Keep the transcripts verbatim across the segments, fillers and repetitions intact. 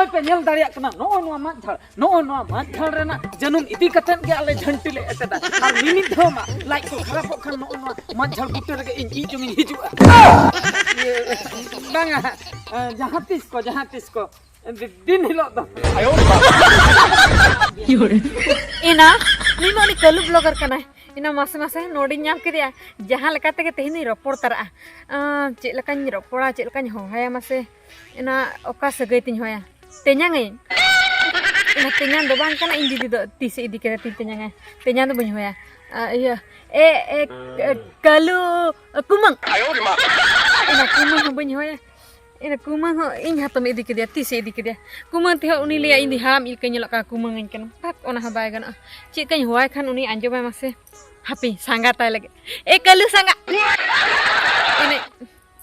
ᱯᱮ ᱧᱮᱞ ᱫᱟᱲᱮᱭᱟᱜ ᱠᱟᱱᱟ, ᱱᱚᱜᱼᱚᱭ ᱱᱚᱣᱟ ᱢᱟᱫ ᱡᱷᱟᱲ, ᱱᱚᱜᱼᱚᱭ ᱱᱚᱣᱟ ᱢᱟᱫ ᱡᱷᱟᱲ ᱨᱮᱱᱟᱜ ᱡᱟᱹᱱᱩᱢ ᱤᱫᱤ ᱠᱟᱛᱮᱫ ᱜᱮ ᱟᱞᱮ ᱡᱷᱟᱹᱱᱴᱤ ᱞᱮ ᱮᱴᱮᱫᱟ᱾ ᱟᱨ ᱢᱤᱢᱤᱫ ᱫᱷᱟᱣ ᱢᱟ ᱞᱟᱡ ᱠᱚ ᱠᱷᱟᱨᱟᱯᱚᱜ ᱠᱷᱟᱱ ᱱᱚᱜᱼᱚᱭ ᱱᱚᱣᱟ ᱢᱟᱫ ᱡᱷᱟᱲ ᱵᱩᱴᱟᱹ ᱨᱮᱜᱮ ᱤᱧ ᱤᱡ ᱡᱚᱝ ᱤᱧ ᱦᱤᱡᱩᱜᱼᱟ᱾ ᱤᱭᱟᱹ, ᱵᱟᱝᱟ, ᱡᱟᱦᱟᱸ ᱛᱤᱥ ᱠᱚ, ᱡᱟᱦᱟᱸ ᱛᱤᱥ ᱠᱚ, ᱫᱤ-, ᱫᱤᱱ ᱦᱤᱞᱳᱜ ᱫᱚ᱾ ᱮᱱᱟ, ᱱᱩᱭ ᱢᱟ ᱩᱱᱤ ᱠᱟᱹᱞᱩ blogger ᱠᱟᱱᱟᱭ᱾ ᱮᱱᱟ, ᱢᱟᱥᱮ, ᱢᱟᱥᱮ, ᱱᱚᱰᱮᱧ ᱧᱟᱢ ᱠᱮᱫᱮᱭᱟ᱾ ᱡᱟᱦᱟᱸ ᱞᱮᱠᱟ ᱛᱮᱜᱮ ᱛᱮᱦᱮᱧ ᱫᱚᱧ ᱨᱚᱯᱚᱲ ᱛᱟᱨᱟᱜᱼᱟ᱾ ᱟᱸ, ᱪᱮᱫ ᱞᱮᱠᱟᱧ ᱨᱚᱯᱚᱲᱟ, ᱪᱮᱫ ᱞᱮᱠᱟᱧ ᱦᱚᱦᱚᱭᱟ ᱢᱟᱥᱮ? ᱮᱱᱟ, ᱚᱠᱟ ᱥᱟᱹᱜᱟᱹᱭ ᱛᱤᱧ ᱦᱚᱦᱚᱭᱟ? ᱛᱮᱧᱟᱝ ᱟᱹᱧ? ᱮᱱᱟ, ᱛᱮᱧᱟᱝ ᱫᱚ ᱵᱟᱝ ᱠᱟᱱᱟ, ᱤᱧ ᱫᱤᱫᱤ ᱫᱚ ᱛᱤᱥ ᱮ ᱤᱫᱤ ᱠᱮᱫᱟ ᱛᱤᱧ ᱛᱮᱧᱟᱝ ᱟᱭ? ᱛᱮᱧᱟᱝ ᱫᱚ ᱵᱟᱹᱧ ᱦᱚᱦᱚᱭᱟ᱾ ᱟ, ᱤᱭᱟᱹ, ᱮ, ᱮ, ᱮ, ᱠᱟᱹᱞᱩ, ᱠᱩᱢᱟᱹᱝ᱾ ᱮᱱᱟ, ᱠᱩᱢᱟᱹᱝ ᱦᱚᱸ ᱵᱟᱹᱧ ᱦᱚᱦᱚᱭᱟ᱾ ᱮᱱᱟ, ᱠᱩᱢᱟᱹᱝ ᱦᱚᱸ ᱤᱧ ᱦᱟᱛᱚᱢ ᱤᱫᱤ ᱠᱮᱫᱮᱭᱟ, ᱛᱤᱥ ᱮ ᱤᱫᱤ ᱠᱮᱫᱮᱭᱟ? ᱠᱩᱢᱟᱹᱝ ᱛᱮᱦᱚᱸ ᱩᱱᱤ ᱞᱟᱹᱭᱟ, "ᱤᱧ ᱫᱚ ᱦᱟᱲᱟᱢ ᱤᱡ ᱞᱮᱠᱟᱧ ᱧᱮᱞᱚᱜ ᱠᱟᱱᱟ, ᱠᱩᱢᱟᱹᱝ ᱟᱹᱧ ᱠᱟᱱᱟ᱾" ᱵᱷᱟᱜᱽ, ᱚᱱᱟ ᱦᱚᱸ ᱵᱟᱭ ᱜᱟᱱᱚᱜᱼᱟ᱾ ᱪᱮᱫ ᱠᱟᱧ ᱦᱚᱦᱚᱣᱟᱭ ᱠᱷᱟᱱ ᱩᱱᱤ ᱟᱸᱡᱚᱢᱟᱭ ᱢᱟᱥᱮ? ᱦᱟᱯᱮᱧ ᱥᱟᱸᱜᱟᱛᱟᱭ ᱞᱟᱹᱜᱤᱫ᱾ ᱮ ᱠᱟᱹᱞᱩ ᱥᱟᱸᱜᱟ! ᱮᱱᱮ,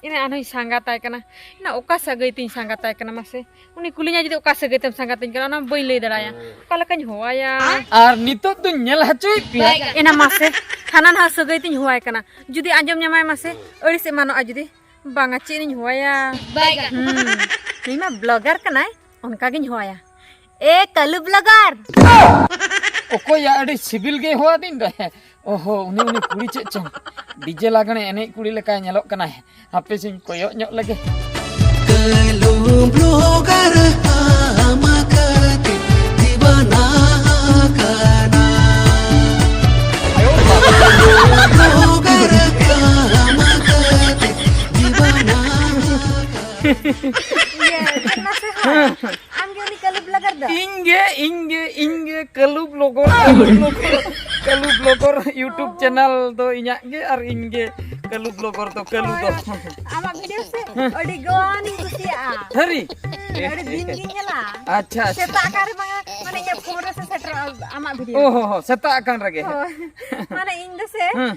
ᱮᱱᱮ ᱟᱨᱦᱚᱸᱧ ᱥᱟᱸᱜᱟᱛᱟᱭ ᱠᱟᱱᱟ᱾ ᱮᱱᱟ ᱚᱠᱟ ᱥᱟᱹᱜᱟᱹᱭ ᱛᱤᱧ ᱥᱟᱸᱜᱟᱛᱟᱭ ᱠᱟᱱᱟ ᱢᱟᱥᱮ? ᱩᱱᱤ ᱠᱩᱞᱤᱧᱟ ᱡᱩᱫᱤ ᱚᱠᱟ ᱥᱟᱹᱜᱟᱹᱭ ᱛᱮᱢ ᱥᱟᱸᱜᱟᱛᱤᱧ ᱠᱟᱱᱟ, ᱚᱱᱟ ᱵᱟᱹᱧ ᱞᱟᱹᱭ ᱫᱟᱲᱮᱟᱭᱟ᱾ ᱚᱠᱟ ᱞᱮᱠᱟᱧ ᱦᱚᱦᱚᱣᱟᱭᱟ? ᱟᱨ ᱱᱤᱛᱚᱜ ᱫᱚᱧ ᱧᱮᱞ ᱦᱚᱪᱚᱭᱮᱫ ᱯᱮᱭᱟ᱾ ᱮᱱᱟ ᱢᱟᱥᱮ, ᱦᱟᱱᱟ ᱱᱟᱣᱟ ᱥᱟᱹᱜᱟᱹᱭ ᱛᱤᱧ ᱦᱚᱦᱚᱣᱟᱭ ᱠᱟᱱᱟ᱾ ᱡᱩᱫᱤ ᱟᱸᱡᱚᱢ ᱧᱟᱢᱟᱭ ᱢᱟᱥᱮ, ᱟᱹᱲᱤᱥ ᱮᱢᱟᱱᱚᱜᱼᱟ ᱡᱩᱫᱤ᱾ ᱵᱟᱝᱟ, ᱪᱮᱫ ᱤᱧ ᱦᱚᱦᱚᱣᱟᱭᱟ? ᱦᱩᱸ, ᱱᱩᱭ ᱢᱟ blogger ᱠᱟᱱᱟᱭ, ᱚᱱᱠᱟ ᱜᱤᱧ ᱦᱚᱦᱚᱣᱟᱭᱟ᱾ ᱮ ᱠᱟᱹᱞᱩ blogger! ᱚᱠᱚᱭᱟ ᱟᱹᱰᱤ ᱥᱤᱵᱤᱞ ᱜᱮ ᱦᱚᱦᱚᱣᱟᱫᱤᱧ ᱫᱚ᱾ ᱚᱦᱚ, ᱩᱱᱤ, ᱩᱱᱤ ᱠᱩᱲᱤ ᱪᱮᱫ ᱪᱚᱝ DJ ᱞᱟᱜᱽᱬᱮ ᱮᱱᱮᱡ ᱠᱩᱲᱤ ᱞᱮᱠᱟᱭ ᱧᱮᱞᱚᱜ ᱠᱟᱱᱟᱭ᱾ ᱦᱟᱯᱮ ᱥᱮᱧ ᱠᱚᱭᱚᱜ ᱧᱚᱜ ᱞᱮᱜᱮ᱾ ᱠᱟᱹᱞᱩ blogger ᱟᱢ ᱠᱷᱟᱹᱛᱤᱨ ᱫᱤᱣᱟᱱᱟ ᱟᱠᱟᱱᱟ᱾ ᱠᱟᱹᱞᱩ blogger ᱟᱢ ᱠᱷᱟᱹᱛᱤᱨ ᱫᱤᱣᱟᱱᱟ ᱟᱠᱟᱱᱟ᱾ ᱤᱭᱟᱹ, ᱢᱟᱥᱮ ᱦᱳᱭ᱾ ᱟᱢ ᱜᱮ ᱩᱱᱤ ᱠᱟᱹᱞᱩ blogger ᱫᱚ? ᱤᱧ ᱜᱮ, ᱤᱧ ᱜᱮ, ᱤᱧ ᱜᱮ ᱠᱟᱹᱞᱩ blogger, ᱠᱟᱹᱞᱩ blogger, ᱠᱟᱹᱞᱩ blogger YouTube channel ᱫᱚ ᱤᱧᱟᱹᱜ ᱜᱮ ᱟᱨ ᱤᱧ ᱜᱮ ᱠᱟᱹᱞᱩ blogger ᱫᱚ, ᱠᱟᱹᱞᱩ ᱫᱚ᱾ ᱦᱳᱭ, ᱟᱢᱟᱜ video ᱥᱮ ᱟᱹᱰᱤ ᱜᱟᱱᱤᱧ ᱠᱩᱥᱤᱭᱟᱜᱼᱟ᱾ ᱥᱟᱹᱨᱤ? ᱟᱹᱰᱤ ᱫᱤᱱ ᱜᱤᱧ ᱧᱮᱞᱟ᱾ ᱟᱪᱪᱷᱟ, ᱟᱪᱪᱷᱟ᱾ ᱥᱮᱛᱟᱜ ᱟᱠᱟᱱ ᱨᱮ ᱵᱟᱝᱟ, ᱢᱟᱱᱮ ᱤᱧᱟᱹᱜ phone ᱨᱮ ᱥᱮ ᱥᱮᱴᱮᱨᱚᱜᱼᱟ ᱟᱢᱟᱜ video᱾ ᱚ ᱦᱚ ᱦᱚ, ᱥᱮᱛᱟᱜ ᱟᱠᱟᱱ ᱨᱮᱜᱮ᱾ ᱦᱳᱭ᱾ ᱢᱟᱱᱮ ᱤᱧ ᱫᱚ ᱥᱮ, ᱦᱮᱸ᱾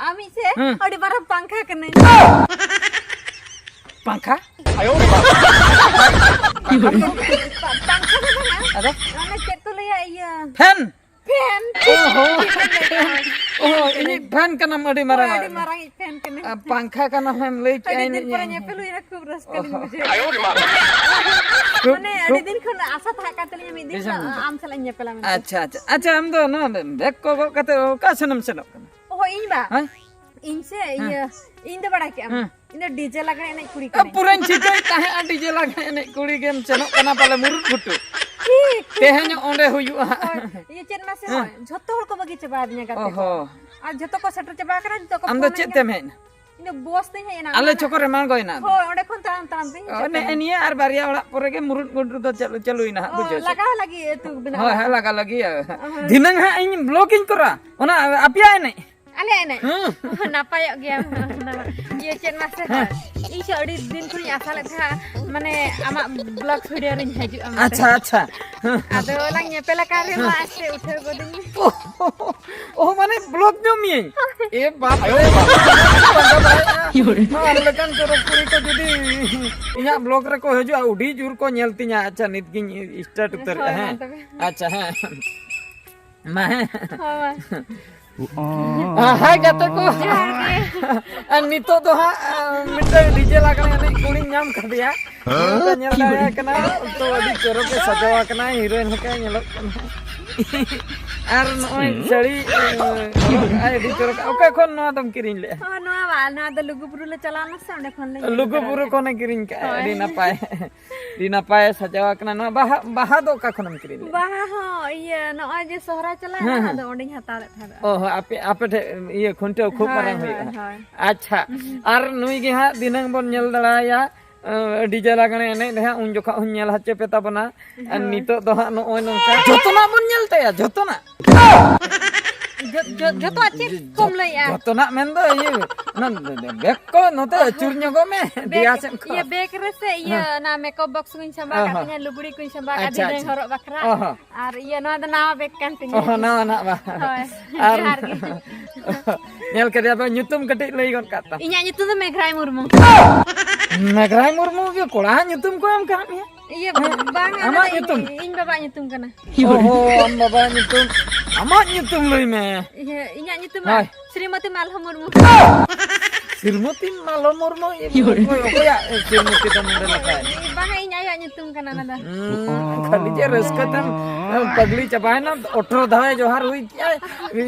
ᱟᱢᱤᱡ ᱥᱮ, ᱦᱮᱸ᱾ ᱟᱹᱰᱤ ᱢᱟᱨᱟᱝ ᱯᱟᱝᱠᱷᱟ ᱠᱟᱹᱱᱟᱹᱧ᱾ ᱯᱟᱝᱠᱷᱟ? ᱯᱟ-, ᱯᱟᱝᱠᱷᱟ ᱫᱚ ᱵᱟᱝᱟ᱾ ᱟᱫᱚ? ᱚᱱᱮ ᱪᱮᱫ ᱠᱚ ᱞᱟᱹᱭᱟ, ᱤᱭᱟᱹ᱾ Fan? ᱯᱷᱮᱱ᱾ ᱚᱦᱚ᱾ ᱚᱦᱚ, ᱤᱧᱤᱡ ᱯᱷᱮᱱ ᱠᱟᱱᱟᱢ ᱟᱹᱰᱤ ᱢᱟᱨᱟᱝ᱾ ᱟᱹᱰᱤ ᱢᱟᱨᱟᱝ ᱤᱡ ᱯᱷᱮᱱ ᱠᱟᱱᱟᱹᱧ᱾ ᱟᱨ ᱯᱟᱝᱠᱷᱟ ᱠᱟᱱᱟᱢ ᱮᱢ ᱞᱟᱹᱭ ᱠᱮᱜᱼᱟ, ᱟᱹᱰᱤ ᱫᱤᱱ ᱤᱧ ᱯᱚᱨᱮ ᱧᱮᱯᱮᱞ ᱦᱩᱭᱱᱟ, ᱠᱷᱩᱵ ᱨᱟᱹᱥᱠᱟᱹ ᱞᱤᱧ ᱵᱩᱡᱷᱟᱹᱣ᱾ ᱠᱷᱩᱵ, ᱢᱟᱱᱮ ᱟᱹᱰᱤ ᱠᱷᱩᱵ ᱫᱤᱱ ᱠᱷᱚᱱ ᱟᱥᱟ ᱛᱟᱦᱮᱸ ᱠᱟᱱ ᱛᱟᱹᱞᱤᱧᱟ ᱢᱤᱫ ᱫᱤᱱ ᱫᱤᱥᱚᱢ ᱫᱚ ᱨᱮ᱾ ᱟᱢ ᱥᱟᱞᱟᱜ ᱤᱧ ᱧᱮᱯᱮᱞᱟ ᱢᱮᱱᱛᱮ᱾ ᱟᱪᱪᱷᱟ, ᱟᱪᱪᱷᱟ, ᱟᱪᱪᱷᱟ, ᱟᱢ ᱫᱚ ᱱᱚᱣᱟ ᱵᱮᱜᱽ ᱠᱚ ᱜᱚᱜ ᱠᱟᱛᱮ ᱚᱠᱟ ᱥᱮᱱᱮᱢ ᱥᱮᱱᱚᱜ ᱠᱟᱱᱟ? ᱚᱦᱚ, ᱤᱧ ᱵᱟ? ᱦᱮᱸ? ᱤᱧ ᱥᱮ, ᱦᱮᱸ᱾ ᱤᱭᱟᱹ, ᱤᱧ ᱫᱚ ᱵᱟᱲᱟᱭ ᱠᱮᱜᱼᱟᱢ? ᱦᱮᱸ᱾ ᱤᱧ ᱫᱚ ᱰᱤᱡᱮ ᱞᱟᱜᱽᱬᱮ ᱮᱱᱮᱡ ᱠᱩᱲᱤ ᱠᱟᱹᱱᱟᱹᱧ᱾ ᱯᱩᱨᱟᱹᱧ ᱴᱷᱤᱠᱟᱹᱭ ᱛᱟᱦᱮᱸᱜᱼᱟ, ᱰᱤᱡᱮ ᱞᱟᱜᱽᱬᱮ ᱮᱱᱮᱡ ᱠᱩᱲᱤ ᱜᱮᱢ ᱥᱮᱱᱚᱜ ᱠᱟᱱᱟ ᱯᱟᱞᱮ ᱢᱩᱨᱩᱫ ᱜᱷᱩᱴᱩ᱾ ᱴᱷᱤᱠ, ᱴᱷᱤᱠ᱾ ᱛᱮᱦᱮᱧ ᱚᱸᱰᱮ ᱦᱩᱭᱩᱜᱼᱟ ᱦᱟᱸᱜ᱾ ᱦᱳᱭ, ᱤᱭᱟᱹ ᱪᱮᱫ ᱢᱟᱥᱮ ᱦᱮᱸ᱾ ᱦᱳᱭ, ᱡᱷᱚᱛᱚ ᱦᱚᱲ ᱠᱚ ᱵᱟᱹᱜᱤ ᱪᱟᱵᱟ ᱟᱹᱫᱤᱧᱟ ᱜᱟᱛᱮ ᱠᱚ᱾ ᱚᱦᱚ᱾ ᱟᱨ ᱡᱷᱚᱛᱚ ᱠᱚ ᱥᱮᱴᱮᱨ ᱪᱟᱵᱟ ᱟᱠᱟᱱᱟ, ᱱᱤᱛᱚᱜ ᱠᱚ ᱟᱢ ᱫᱚ ᱯᱷᱳᱱ ᱪᱮᱫ ᱟᱹᱧᱟ᱾ ᱛᱮᱢ ᱦᱮᱡ ᱮᱱᱟ? ᱤᱧ ᱫᱚ ᱵᱚᱥ ᱛᱤᱧ ᱦᱮᱡ ᱮᱱᱟ, ᱟᱞᱮ ᱚᱱᱟ ᱪᱷᱚᱠ ᱨᱮ ᱢᱟᱲᱜᱚᱭᱮᱱᱟ᱾ ᱦᱳᱭ, ᱚᱸᱰᱮ ᱠᱷᱚᱱ ᱛᱟᱲᱟᱢ ᱛᱟᱲᱟᱢ ᱛᱤᱧ ᱚ, ᱥᱮᱴᱮᱨ ᱱᱮᱜᱼᱮ ᱮᱱᱟ᱾ ᱱᱤᱭᱟᱹ ᱟᱨ ᱵᱟᱨᱭᱟ ᱚᱲᱟᱜ ᱯᱚᱨᱮ ᱜᱮ ᱢᱩᱨᱩᱫ ᱜᱷᱩᱴᱩ ᱫᱚ ᱪᱟᱹᱞᱩ, ᱪᱟᱹᱞᱩᱭᱮᱱᱟ ᱦᱟᱸᱜ, ᱚ, ᱵᱩᱡᱷᱟᱹᱣ ᱥᱮ? ᱞᱟᱜᱟᱣ ᱞᱟᱹᱜᱤᱫ ᱟᱹᱛᱩ ᱵᱮᱱᱟᱣ ᱦᱳᱭ, ᱦᱳᱭ, ᱞᱟᱜᱟᱣ᱾ ᱞᱟᱜᱟ ᱞᱟᱹᱜᱤᱫ᱾ ᱚ, ᱦᱳᱭ᱾ ᱫᱷᱤᱱᱟᱹᱝ ᱦᱟᱸᱜ ᱤᱧ ᱵᱞᱚᱜ ᱤᱧ ᱠᱚᱨᱟ, ᱚᱱᱟ ᱟᱯᱮᱭᱟᱜ ᱮᱱᱮᱡ᱾ ᱟᱞᱮᱭᱟᱜ ᱮᱱᱮᱡ? ᱦᱩᱸ᱾ ᱱᱟᱯᱟᱭᱚᱜ ᱜᱮᱭᱟ᱾ ᱤᱭᱟᱹ ᱪᱮᱫ ᱢᱟᱥᱮ ᱦᱮᱸ᱾ ᱦᱳᱭ, ᱤᱧ ᱥᱮ ᱟᱹᱰᱤ ᱫᱤᱱ ᱠᱷᱚᱱᱤᱧ ᱟᱥᱟ ᱞᱮᱫ ᱛᱟᱦᱮᱸᱫ, ᱢᱟᱱᱮ ᱟᱢᱟᱜ ᱵᱞᱚᱜ ᱵᱷᱤᱰᱤᱭᱳ ᱨᱤᱧ ᱦᱤᱡᱩᱜᱼᱟ ᱢᱮᱱᱛᱮ᱾ ᱟᱪᱪᱷᱟ, ᱟᱪᱪᱷᱟ᱾ ᱦᱮᱸ᱾ ᱟᱫᱚ ᱞᱟᱝ ᱧᱮᱯᱮᱞ ᱟᱠᱟᱱ ᱨᱮᱢᱟ ᱦᱮᱸ᱾ ᱟᱥᱛᱮ ᱩᱴᱷᱟᱹᱣ ᱜᱚᱫᱤᱧ ᱢᱮ᱾ ᱚ, ᱢᱟᱱᱮ ᱵᱞᱚᱜ ᱧᱚᱜ ᱢᱤᱭᱟᱹᱧ? ᱮ ᱵᱟᱯ ᱨᱮ, ᱵᱟᱯ ᱨᱮ, ᱵᱟᱯ ᱨᱮ᱾ ᱟᱢ ᱞᱮᱠᱟᱱ ᱪᱚᱨᱚᱠ ᱠᱩᱲᱤ ᱠᱚ ᱡᱩᱫᱤ ᱤᱧᱟᱹᱜ ᱵᱞᱚᱜ ᱨᱮᱠᱚ ᱦᱤᱡᱩᱜᱼᱟ, ᱟᱹᱰᱤ ᱡᱳᱨ ᱠᱚ ᱧᱮᱞ ᱛᱤᱧᱟ᱾ ᱟᱪᱪᱷᱟ, ᱱᱤᱛ ᱜᱤᱧ ᱥᱴᱟᱨᱴ ᱩᱛᱟᱹᱨᱮᱜᱼᱟ, ᱦᱳᱭ, ᱦᱮᱸ? ᱢᱟ ᱛᱚᱵᱮ᱾ ᱟᱪᱪᱷᱟ, ᱦᱮᱸ᱾ ᱢᱟ, ᱦᱮᱸ᱾ ᱦᱳᱭ᱾ ᱦᱟᱭ ᱜᱟᱛᱮ ᱠᱚ᱾ ᱡᱚᱦᱟᱨ ᱜᱮ᱾ ᱟᱨ ᱱᱤᱛᱚᱜ ᱫᱚ ᱦᱟᱸᱜ, ᱟᱸ, ᱢᱤᱫᱴᱟᱝ ᱰᱤᱡᱮ ᱞᱟᱜᱽᱬᱮ ᱮᱱᱮᱡ ᱠᱩᱲᱤᱧ ᱧᱟᱢ ᱠᱟᱫᱮᱭᱟ᱾ ᱦᱮᱸ? ᱱᱤᱛᱚᱜ ᱧᱮᱞ ᱫᱟᱲᱮᱭᱟᱭ ᱠᱟᱱᱟ, ᱛᱚ ᱟᱹᱰᱤ ᱪᱚᱨᱚᱠ ᱜᱮ ᱥᱟᱡᱟᱣ ᱟᱠᱟᱱᱟᱭ, ᱦᱤᱨᱳᱭᱤᱱ ᱞᱮᱠᱟᱭ ᱧᱮᱞᱚᱜ ᱠᱟᱱᱟ᱾ ᱟᱨ ᱱᱚᱜᱼᱚᱭ ᱦᱩᱸ᱾ ᱥᱟᱹᱲᱤ, ᱟᱸ, ᱦᱚᱨᱚᱜ ᱠᱟᱜᱼᱟᱭ, ᱟᱹᱰᱤ ᱪᱚᱨᱚᱠ᱾ ᱚᱠᱟ ᱠᱷᱚᱱ ᱱᱚᱣᱟ ᱫᱚᱢ ᱠᱤᱨᱤᱧ ᱞᱮᱜᱼᱟ? ᱦᱳᱭ, ᱱᱚᱣᱟ ᱵᱟ, ᱱᱚᱣᱟ ᱫᱚ ᱞᱩᱜᱩᱵᱩᱨᱩ ᱞᱮ ᱪᱟᱞᱟᱣ ᱞᱮᱱᱟ ᱥᱮ, ᱚᱸᱰᱮ ᱠᱷᱚᱱ ᱞᱮ ᱤᱫᱤ ᱞᱩᱜᱩᱵᱩᱨᱩ ᱛᱚᱨᱟ ᱞᱮᱫᱟ᱾ ᱠᱷᱚᱱᱮ ᱠᱤᱨᱤᱧ ᱠᱟᱜᱼᱟ, ᱦᱳᱭ᱾ ᱟᱹᱰᱤ ᱱᱟᱯᱟᱭ᱾ ᱟᱹᱰᱤ ᱱᱟᱯᱟᱭ ᱥᱟᱡᱟᱣ ᱟᱠᱟᱱᱟ᱾ ᱱᱚᱣᱟ ᱵᱟᱦᱟ, ᱵᱟᱦᱟ ᱫᱚ ᱚᱠᱟ ᱠᱷᱚᱱᱮᱢ ᱠᱤᱨᱤᱧ ᱞᱮᱫᱟ? ᱵᱟᱦᱟ ᱦᱚᱸ ᱤᱭᱟᱹ ᱱᱚᱜᱼᱚᱭ ᱡᱮ ᱥᱚᱦᱨᱟᱭ ᱪᱟᱞᱟᱣ ᱦᱮᱸ, ᱮᱱᱟ, ᱦᱮᱸ᱾ ᱟᱫᱚ ᱚᱸᱰᱮᱧ ᱦᱟᱛᱟᱣ ᱞᱮᱫ ᱛᱟᱦᱮᱸᱫ᱾ ᱚ, ᱦᱚᱸ, ᱟᱯᱮ, ᱟᱯᱮ ᱴᱷᱮᱡ ᱤᱭᱟᱹ ᱠᱷᱩᱱᱴᱟᱹᱣ ᱠᱷᱩᱵ ᱦᱳᱭ, ᱢᱟᱨᱟᱝ ᱦᱳᱭ, ᱦᱩᱭᱩᱜᱼᱟ᱾ ᱦᱳᱭ᱾ ᱟᱪᱪᱷᱟ, ᱦᱩᱸ᱾ ᱟᱨ ᱱᱩᱭ ᱜᱮ ᱦᱟᱸᱜ ᱫᱷᱤᱱᱟᱹᱝ ᱵᱚᱱ ᱧᱮᱞ ᱫᱟᱲᱮᱭᱟᱭᱟ, ᱟᱸ, ᱰᱤᱡᱮ ᱞᱟᱜᱽᱬᱮ ᱮᱱᱮᱡ ᱨᱮ ᱦᱟᱸᱜ, ᱩᱱ ᱡᱚᱠᱷᱚᱱ ᱦᱚᱸᱧ ᱧᱮᱞ ᱦᱚᱪᱚ ᱯᱮ ᱛᱟᱵᱚᱱᱟ᱾ ᱟᱨ ᱦᱳᱭ᱾ ᱱᱤᱛᱚᱜ ᱫᱚ ᱦᱟᱸᱜ ᱱᱚᱜᱼᱚᱭ ᱱᱚᱝᱠᱟ ᱡᱚᱛᱚᱱᱟᱜ ᱵᱚᱱ ᱧᱮᱞ ᱛᱟᱭᱟ, ᱡᱚᱛᱚᱱᱟᱜ᱾ ᱡᱚ-, ᱡᱚ-, ᱡᱚᱛᱚᱣᱟᱜ ᱪᱮᱫ ᱠᱚᱢ ᱞᱟᱹᱭᱮᱜᱼᱟ? ᱡᱚᱛᱚᱱᱟᱜ ᱢᱮᱱᱫᱚ ᱤᱭᱟᱹ, ᱚᱱᱟ ᱵᱮᱜᱽ ᱠᱚ ᱱᱚᱛᱮ ᱟᱹᱪᱩᱨ ᱧᱚᱜᱚᱜ ᱢᱮ, ᱵᱮᱜᱽ, ᱫᱮᱭᱟ ᱥᱮᱫ ᱠᱷᱚᱱ᱾ ᱤᱭᱟᱹ ᱵᱮᱜᱽ ᱨᱮᱥᱮ ᱤᱭᱟᱹ ᱦᱮᱸ᱾ ᱚᱱᱟ ᱢᱮᱠᱟᱯ ᱵᱚᱠᱥ ᱠᱚᱧ ᱥᱟᱢᱵᱟᱣ ᱚ ᱠᱟᱜ ᱦᱚᱸ᱾ ᱛᱤᱧᱟᱹ, ᱞᱩᱜᱽᱲᱤ ᱠᱚᱧ ᱥᱟᱢᱵᱟᱣ ᱠᱟᱜ ᱟᱪᱪᱷᱟ, ᱫᱷᱤᱱᱟᱹᱝ ᱟᱪᱪᱷᱟ᱾ ᱦᱚᱨᱚᱜ ᱵᱟᱠᱷᱨᱟ᱾ ᱚ ᱦᱚᱸ᱾ ᱟᱨ ᱤᱭᱟᱹ ᱱᱚᱣᱟ ᱫᱚ ᱱᱟᱣᱟ ᱵᱮᱜᱽ ᱠᱟᱱ ᱛᱤᱧᱟᱹ᱾ ᱚ ᱦᱚᱸ, ᱱᱟᱣᱟ ᱱᱟᱜ ᱵᱟ᱾ ᱦᱳᱭ, ᱟᱨ ᱡᱚᱦᱟᱨ ᱜᱮ᱾ ᱧᱮᱞ ᱠᱮᱫᱮᱭᱟ ᱯᱮ, ᱧᱩᱛᱩᱢ ᱠᱟᱹᱴᱤᱡ ᱞᱟᱹᱭ ᱜᱚᱫ ᱠᱟᱜ ᱛᱟᱢ᱾ ᱤᱧᱟᱹᱜ ᱧᱩᱛᱩᱢ ᱫᱚ ᱢᱮᱜᱷᱨᱟᱭ ᱢᱩᱨᱢᱩ᱾ ᱢᱮᱜᱷᱨᱟᱭ ᱢᱩᱨᱢᱩ ᱜᱮ ᱠᱚᱲᱟ ᱦᱟᱜ ᱧᱩᱛᱩᱢ ᱠᱚ ᱮᱢ ᱠᱟᱜ ᱢᱮᱭᱟ? ᱤᱭᱟᱹ, ᱦᱮᱸ? ᱵᱟᱝᱟ, ᱚᱱᱟ ᱟᱢᱟᱜ ᱫᱚ ᱤᱧ, ᱧᱩᱛᱩᱢ? ᱤᱧ ᱵᱟᱵᱟᱣᱟᱜ ᱧᱩᱛᱩᱢ ᱠᱟᱱᱟ᱾ ᱚᱦᱚ, ᱟᱢ ᱵᱟᱵᱟᱣᱟᱜ ᱧᱩᱛᱩᱢ᱾ ᱟᱢᱟᱜ ᱧᱩᱛᱩᱢ ᱞᱟᱹᱭ ᱢᱮ᱾ ᱤᱭᱟᱹ, ᱤᱧᱟᱹᱜ ᱧᱩᱛᱩᱢ ᱦᱳᱭ᱾ ᱥᱨᱤᱢᱚᱛᱤ ᱢᱟᱞᱦᱟ ᱢᱩᱨᱢᱩ᱾ ᱥᱨᱤᱢᱚᱛᱤ ᱢᱟᱞᱦᱟ ᱢᱩᱨᱢᱩ? ᱚᱠᱚᱭ, ᱚᱠᱚᱭᱟᱜ ᱥᱨᱤᱢᱚᱛᱤ ᱫᱚ ᱱᱚᱰᱮ ᱞᱮᱠᱷᱟᱭ? ᱵᱟᱝᱟ, ᱤᱧ ᱟᱭᱳᱣᱟᱜ ᱧᱩᱛᱩᱢ ᱠᱟᱱᱟ ᱚᱱᱟ ᱫᱚ᱾ ᱦᱩᱸ, ᱠᱷᱟᱹᱞᱤ ᱡᱮ ᱨᱟᱹᱥᱠᱟᱹ ᱛᱮᱢ ᱯᱟᱜᱽᱞᱤ ᱪᱟᱵᱟᱭᱮᱱᱟ, ᱟᱴᱷᱨᱚ ᱫᱷᱟᱣᱮ ᱡᱚᱦᱟᱨ ᱦᱩᱭ ᱠᱮᱜᱼᱟᱭ᱾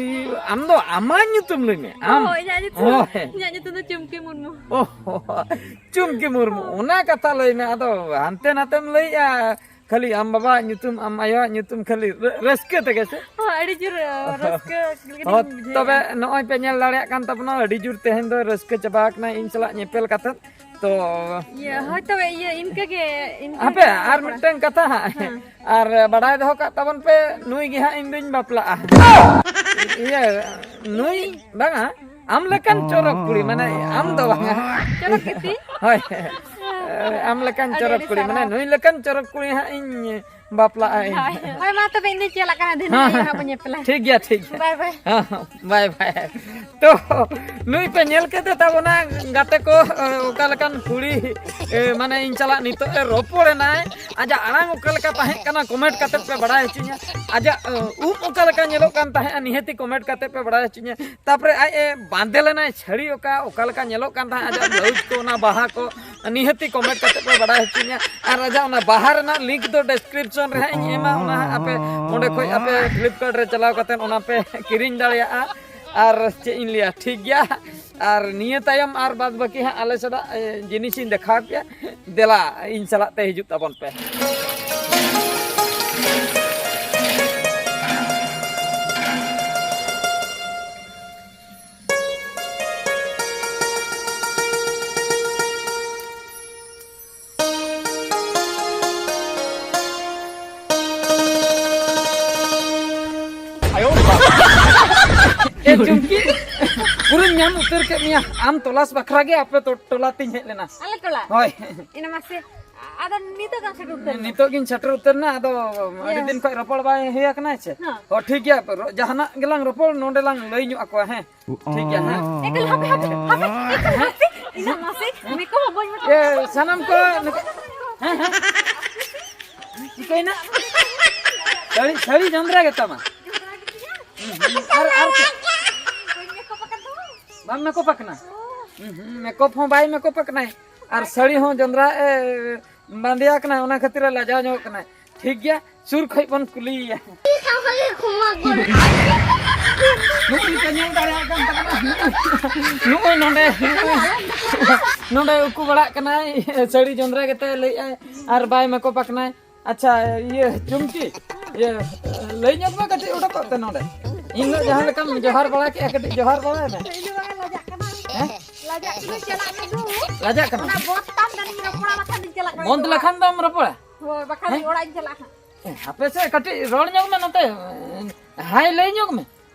ᱟᱢ ᱫᱚ ᱟᱢᱟᱜ ᱧᱩᱛᱩᱢ ᱞᱟᱹᱭ ᱢᱮ, ᱟᱢ᱾ ᱦᱳᱭ, ᱤᱧᱟᱹᱜ ᱧᱩᱛᱩᱢ, ᱦᱳᱭ᱾ ᱤᱧᱟᱹᱜ ᱧᱩᱛᱩᱢ ᱫᱚ ᱪᱩᱢᱠᱤ ᱢᱩᱨᱢᱩ᱾ ᱚ, ᱪᱩᱢᱠᱤ ᱢᱩᱨᱢᱩ, ᱚᱱᱟ ᱠᱟᱛᱷᱟ ᱞᱟᱹᱭ ᱢᱮ᱾ ᱟᱫᱚ ᱦᱟᱱᱛᱮ ᱱᱟᱛᱮᱢ ᱞᱟᱹᱭᱮᱜᱼᱟ, ᱠᱷᱟᱹᱞᱤ ᱟᱢ ᱵᱟᱵᱟᱣᱟᱜ ᱧᱩᱛᱩᱢ, ᱟᱢ ᱟᱭᱳᱣᱟᱜ ᱧᱩᱛᱩᱢ, ᱠᱷᱟᱹᱞᱤ ᱨᱟᱹ-, ᱨᱟᱹᱥᱠᱟᱹ ᱛᱮᱜᱮ ᱥᱮ? ᱦᱳᱭ, ᱟᱹᱰᱤ ᱡᱳᱨ, ᱟᱹ, ᱨᱟᱹᱥᱠᱟᱹ ᱞᱮᱠᱟᱞᱤᱧ ᱦᱚᱸ, ᱵᱩᱡᱷᱟᱹᱣᱮᱫᱼᱟ᱾ ᱛᱚᱵᱮ ᱱᱚᱜᱼᱚᱭ ᱯᱮ ᱧᱮᱞ ᱫᱟᱲᱮᱭᱟᱜ ᱠᱟᱱ ᱛᱟᱵᱚᱱᱟ, ᱟᱹᱰᱤ ᱡᱳᱨ ᱛᱮᱦᱮᱧ ᱫᱚ ᱨᱟᱹᱥᱠᱟᱹ ᱪᱟᱵᱟ ᱟᱠᱟᱱᱟ ᱤᱧ ᱥᱟᱞᱟᱜ ᱧᱮᱯᱮᱞ ᱠᱟᱛᱮᱫ᱾ ᱛᱚ ᱤᱭᱟᱹ, ᱦᱳᱭ, ᱛᱚᱵᱮ ᱤᱭᱟᱹ, ᱤᱱᱠᱟᱹ ᱜᱮ, ᱤᱱᱠᱟᱹ ᱦᱟᱯᱮ, ᱜᱮ ᱟᱨ ᱨᱚᱯᱚᱲᱟ᱾ ᱢᱤᱫᱴᱟᱝ ᱠᱟᱛᱷᱟ ᱦᱟᱸᱜ᱾ ᱦᱮᱸ᱾ ᱟᱨ ᱵᱟᱲᱟᱭ ᱫᱚᱦᱚ ᱠᱟᱜ ᱛᱟᱵᱚᱱ ᱯᱮ, ᱱᱩᱭ ᱜᱮ ᱦᱟᱸᱜ ᱤᱧ ᱫᱩᱧ ᱵᱟᱯᱞᱟᱜᱼᱟ᱾ ᱤᱭᱟᱹ, ᱱᱩᱭ ᱵᱟᱝᱟ, ᱟᱢ ᱞᱮᱠᱟᱱ ᱪᱚᱨᱚᱠ ᱠᱩᱲᱤ, ᱢᱟᱱᱮ ᱟᱢ ᱫᱚ ᱵᱟᱝᱟ᱾ ᱪᱚᱨᱚᱠ ᱜᱮᱛᱤ? ᱦᱳᱭ᱾ ᱟᱢ ᱞᱮᱠᱟᱱ ᱟᱹᱰᱤ ᱪᱚᱨᱚᱠ ᱟᱹᱰᱤ ᱠᱩᱲᱤ, ᱢᱟᱱᱮ ᱥᱟᱨᱦᱟᱣ᱾ ᱱᱩᱭ ᱞᱮᱠᱟᱱ ᱪᱚᱨᱚᱠ ᱠᱩᱲᱤ ᱦᱟᱸᱜ ᱤᱧ ᱵᱟᱯᱞᱟᱜᱼᱟ ᱤᱧ᱾ ᱦᱳᱭ, ᱦᱳᱭ, ᱢᱟ ᱛᱚᱵᱮ ᱤᱧ ᱫᱚᱧ ᱪᱟᱞᱟᱜ ᱠᱟᱱᱟ, ᱫᱷᱤᱱᱟᱹᱝ ᱦᱮᱸ, ᱜᱮ ᱦᱮᱸ᱾ ᱦᱟᱸᱜ ᱵᱚᱱ ᱧᱮᱯᱮᱞᱟ᱾ ᱴᱷᱤᱠ ᱜᱮᱭᱟ, ᱴᱷᱤᱠ ᱜᱮᱭᱟ᱾ ᱵᱟᱭ ᱵᱟᱭ᱾ ᱦᱮᱸ, ᱦᱮᱸ, ᱵᱟᱭ ᱵᱟᱭ᱾ ᱛᱚ, ᱱᱩᱭ ᱯᱮ ᱧᱮᱞ ᱠᱮᱫᱮ ᱛᱟᱵᱚᱱᱟ, ᱜᱟᱛᱮ ᱠᱚ, ᱚᱠᱟ ᱞᱮᱠᱟᱱ ᱠᱩᱲᱤ, ᱮ, ᱢᱟᱱᱮ ᱤᱧ ᱥᱟᱞᱟᱜ ᱱᱤᱛᱚᱜ ᱮ ᱨᱚᱯᱚᱲ ᱮᱱᱟᱭ, ᱟᱡᱟᱜ ᱟᱲᱟᱝ ᱚᱠᱟ ᱞᱮᱠᱟ ᱛᱟᱦᱮᱸ ᱠᱟᱱᱟ, comment ᱠᱟᱛᱮ ᱯᱮ ᱵᱟᱲᱟᱭ ᱦᱚᱪᱚᱧᱟ᱾ ᱟᱡᱟᱜ, ᱮ, ᱩᱵ ᱚᱠᱟ ᱞᱮᱠᱟ ᱧᱮᱞᱚᱜ ᱠᱟᱱ ᱛᱟᱦᱮᱸᱫᱼᱟ, ᱱᱤᱦᱟᱹᱛᱤ comment ᱠᱟᱛᱮ ᱯᱮ ᱵᱟᱲᱟᱭ ᱦᱚᱪᱚᱧᱟ᱾ ᱛᱟᱯᱚᱨᱮ ᱟᱡ ᱮ ᱵᱟᱸᱫᱮ ᱞᱮᱱᱟᱭ ᱥᱟᱹᱲᱤ ᱚᱠᱟ, ᱚᱠᱟ ᱞᱮᱠᱟ ᱧᱮᱞᱚᱜ ᱠᱟᱱ ᱛᱟᱦᱮᱸᱫ ᱟᱡᱟᱜ blouse ᱠᱚ, ᱚᱱᱟ ᱵᱟᱦᱟ ᱠᱚ, ᱱᱤᱦᱟᱹᱛᱤ comment ᱠᱟᱛᱮ ᱯᱮ ᱵᱟᱲᱟᱭ ᱦᱚᱪᱚᱧᱟ᱾ ᱟᱨ ᱟᱡᱟᱜ ᱚᱱᱟ ᱵᱟᱦᱟ ᱨᱮᱱᱟᱜ link ᱫᱚ description ᱨᱮ ᱦᱟᱸᱜ ᱤᱧ ᱮᱢᱟ, ᱚᱱᱟ ᱦᱟᱸᱜ ᱟᱯᱮ ᱚᱸᱰᱮ ᱠᱷᱚᱡ ᱟᱯᱮ Flipkart ᱨᱮ ᱪᱟᱞᱟᱣ ᱠᱟᱛᱮ ᱚᱱᱟ ᱯᱮ ᱠᱤᱨᱤᱧ ᱫᱟᱲᱮᱭᱟᱜᱼᱟ᱾ ᱟᱨ ᱪᱮᱫ ᱤᱧ ᱞᱟᱹᱭᱟ, ᱴᱷᱤᱠ ᱜᱮᱭᱟ᱾ ᱟᱨ ᱱᱤᱭᱟᱹ ᱛᱟᱭᱚᱢ ᱟᱨ ᱵᱟᱫ ᱵᱟᱹᱠᱤ ᱦᱟᱸᱜ ᱟᱞᱮ ᱥᱮᱫᱟᱜ, ᱮ, ᱡᱤᱱᱤᱥ ᱤᱧ ᱫᱮᱠᱷᱟᱣ ᱯᱮᱭᱟ᱾ ᱫᱮᱞᱟ, ᱤᱧ ᱥᱟᱞᱟᱜ ᱛᱮ ᱦᱤᱡᱩᱜ ᱛᱟᱵᱚᱱ ᱯᱮ᱾ ᱮ ᱪᱩᱢᱠᱤ, ᱯᱩᱨᱟᱹᱧ ᱧᱟᱢ ᱩᱛᱟᱹᱨ ᱠᱮᱫ ᱢᱮᱭᱟ᱾ ᱟᱢ ᱛᱚᱞᱟᱥ ᱵᱟᱠᱷᱨᱟ ᱜᱮ ᱟᱯᱮ ᱴᱚ-, ᱴᱚᱞᱟ ᱛᱤᱧ ᱦᱮᱡ ᱞᱮᱱᱟ᱾ ᱟᱞᱮ ᱴᱚᱞᱟ? ᱦᱳᱭ᱾ ᱤᱱᱟᱹ ᱢᱟᱥᱮ, ᱟᱫᱚ ᱱᱤᱛᱚᱜ ᱫᱚᱢ ᱥᱮᱴᱮᱨ ᱩᱛᱟᱹᱨ ᱮᱱᱟ? ᱱᱤᱛᱚᱜ ᱜᱤᱧ ᱥᱮᱴᱮᱨ ᱩᱛᱟᱹᱨ ᱮᱱᱟ, ᱟᱫᱚ ᱟᱹᱰᱤ ᱤᱭᱟᱹ᱾ ᱫᱤᱱ ᱠᱷᱚᱱ ᱨᱚᱯᱚᱲ ᱵᱟᱭ ᱦᱩᱭ ᱟᱠᱟᱱᱟ, ᱪᱮ? ᱦᱮᱸ᱾ ᱦᱚᱸ, ᱴᱷᱤᱠ ᱜᱮᱭᱟ, ᱨᱚ-, ᱡᱟᱦᱟᱱᱟᱜ ᱜᱮᱞᱟᱝ ᱨᱚᱯᱚᱲ, ᱱᱚᱰᱮ ᱞᱟᱝ ᱞᱟᱹᱭ ᱧᱚᱜ ᱟᱠᱚᱣᱟ, ᱦᱮᱸ? ᱴᱷᱤᱠ ᱜᱮᱭᱟ, ᱦᱮᱸ? ᱮ, ᱛᱟᱦᱞᱮ ᱦᱟᱯᱮ, ᱦᱟᱯᱮ, ᱦᱟᱯᱮ, ᱦᱟᱯᱮ, ᱤᱧᱟᱹᱜ ᱢᱟᱥᱮ, ᱢᱮᱠᱚ ᱦᱚᱸ ᱵᱟᱹᱧ ᱢᱮᱛᱟᱢ ᱮ, ᱠᱟᱱᱟ᱾ ᱥᱟᱱᱟᱢ ᱠᱚ ᱱᱤᱛᱚᱜ, ᱦᱮᱸ, ᱦᱮᱸ? ᱪᱤᱠᱟᱹᱭᱮᱱᱟ? ᱥᱟᱹᱲᱤ, ᱥᱟᱹᱲᱤ ᱡᱚᱸᱫᱽᱨᱟ ᱜᱮᱛᱟᱢᱟ? ᱟᱨ ᱟᱨ ᱪᱮᱫ? ᱵᱟᱢ ᱢᱮᱠᱚᱯ ᱟᱠᱟᱱᱟ? ᱦᱩᱸ, ᱢᱮᱠᱚᱯ ᱦᱚᱸ ᱵᱟᱭ ᱢᱮᱠᱚᱯ ᱟᱠᱟᱱᱟᱭ᱾ ᱟᱨ ᱥᱟᱹᱲᱤ ᱦᱚᱸ ᱡᱚᱸᱫᱽᱨᱟ ᱮ ᱵᱟᱸᱫᱮᱭᱟ ᱠᱟᱱᱟ, ᱚᱱᱟ ᱠᱷᱟᱹᱛᱤᱨ ᱮ ᱞᱟᱡᱟᱣ ᱧᱚᱜ ᱠᱟᱱᱟᱭ᱾ ᱴᱷᱤᱠ ᱜᱮᱭᱟ, ᱥᱩᱨ ᱠᱷᱚᱡ ᱵᱚᱱ ᱠᱩᱞᱤᱭᱮᱭᱟ᱾ ᱱᱩᱜᱼᱩᱭ ᱯᱮ ᱧᱮᱞ ᱫᱟᱲᱮᱭᱟᱜ ᱠᱟᱱ ᱛᱟᱵᱚᱱᱟ᱾ ᱱᱩᱜᱼᱩᱭ ᱱᱚᱰᱮ, ᱱᱚᱰᱮ ᱩᱠᱩ ᱵᱟᱲᱟᱜ ᱠᱟᱱᱟᱭ, ᱥᱟᱹᱲᱤ ᱡᱚᱸᱫᱽᱨᱟ ᱜᱮᱛᱟᱭ ᱞᱟᱹᱭᱮᱫᱼᱟᱭ, ᱟᱨ ᱵᱟᱭ ᱢᱮᱠᱚᱯ ᱟᱠᱟᱱᱟᱭ᱾ ᱟᱪᱪᱷᱟ, ᱤᱭᱟᱹ, ᱪᱩᱢᱠᱤ, ᱤᱭᱟᱹ, ᱞᱟᱹᱭ ᱧᱚᱜ ᱢᱮ ᱠᱟᱹᱴᱤᱡ, ᱚᱰᱚᱠᱚᱜ ᱛᱮ ᱱᱚᱰᱮ᱾ ᱤᱧ ᱫᱚ ᱡᱟᱦᱟᱸ ᱞᱮᱠᱟᱢ ᱡᱚᱦᱟᱨ ᱵᱟᱲᱟ ᱠᱮᱫᱼᱟ, ᱠᱟᱹᱴᱤᱡ ᱡᱚᱦᱟᱨ ᱵᱟᱲᱟᱭ ᱢᱮ᱾ ᱤᱧ ᱫᱚ ᱵᱟᱝ ᱞᱟᱡᱟᱜ ᱠᱟᱱᱟ᱾ ᱦᱮᱸ? ᱞᱟᱡᱟᱜ ᱠᱟᱱᱟ, ᱪᱟᱞᱟᱜ ᱢᱮ ᱫᱩ᱾ ᱞᱟᱡᱟᱜ ᱠᱟᱱᱟ? ᱚᱱᱟ ᱵᱚᱱᱫ ᱛᱟᱢ, ᱫᱟᱹᱧ ᱨᱚᱯᱚᱲᱟ, ᱵᱟᱠᱷᱟᱱ ᱫᱚᱧ ᱪᱟᱞᱟᱜ ᱠᱟᱱᱟ᱾ ᱵᱚᱱᱫ ᱞᱮᱠᱷᱟᱱ ᱫᱚᱢ ᱨᱚᱯᱚᱲᱟ? ᱦᱳᱭ, ᱵᱟᱠᱷᱟᱱ ᱦᱮᱸ? ᱚᱲᱟᱜ ᱤᱧ ᱪᱟᱞᱟᱜᱼᱟ ᱦᱟᱸᱜ᱾ ᱮ, ᱦᱟᱯᱮ ᱥᱮ, ᱠᱟᱹᱴᱤᱡ ᱨᱚᱲ ᱧᱚᱜ ᱢᱮ ᱱᱚᱛᱮ᱾ ᱦᱟᱭ ᱞᱟᱹᱭ ᱧᱚᱜ ᱢᱮ᱾